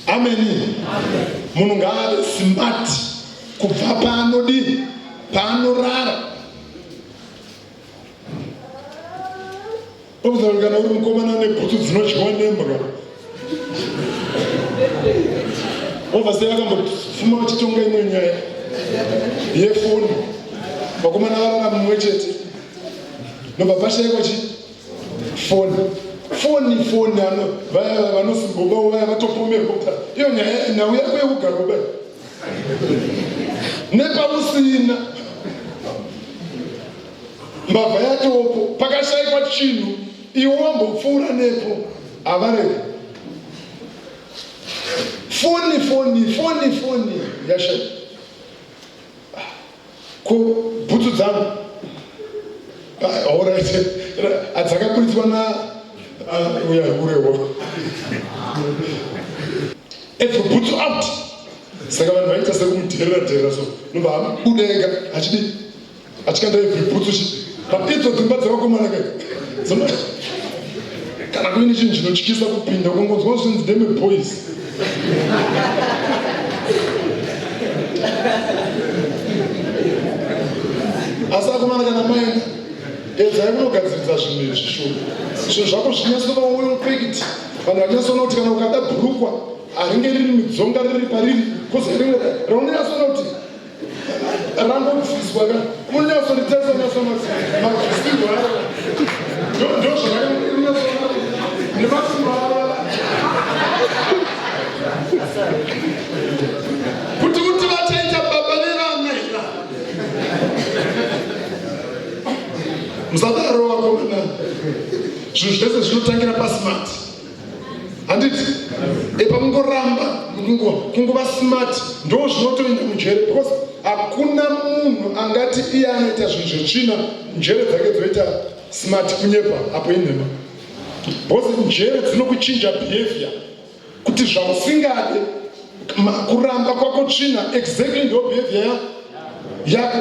Ameni. Munhu ngaave smart kubva paanodii, paanorara. Obza kana uri mukomana nebhutsu dzinodyiwa nembwa. Obva sei vakambofuma vachitonga imwe nyaya yefoni. Vakomana varara mumwe chete. Nobva pashaikwa chi foni. Foni foni ano vaya vanosimbobawo vaya vatopomerwa kuti iyo nyaya nhau yako yekugara kudai. Nepausina. Mbavha yatopo pakashaikwa chinhu iwe wambopfuura nepo havaregi. Foni foni foni foni yashaikwa. Ko bhutsu dzangu alright adzakaburitswa na uya kurewo every bhutsu out saka vanhu vaita sekumudherera dherera so nobva abuda ega achidii achikanda every bhutsu chi idzo dzimba dzevakomana kai kana kuine chinhu chinotyisa kupinda ukangonzwa zvinzi ndeme boys asi akomana kana maenda edzai kunogadziridza zvinhu izvi shuwa zvinhu zvako zvinyatsova well packed vanhu vachinyatsona kuti kana ukada bhurukwa haringe riri midzonga riri pariri kozi rimwe raunonyatsoona kuti rangobviswa ka unonyatsoritarisa unyatsona mabvisirwo aro ndozvakaunyatsona nemasimba aro kuti kuti vachaita baba vevana here musadaro vakomana zvinhu zvese zvinotangira pasmart handiti epamungoramba kungova smart ndo zvinotoenda mujere because hakuna munhu angati iye anoita zvinhu zvetsvina njere dzake dzoita smart kunyepa apo inhema because njere dzinokuchinja behavior kuti zvausingade kuramba kwako tsvina exactly ndo behavior yako.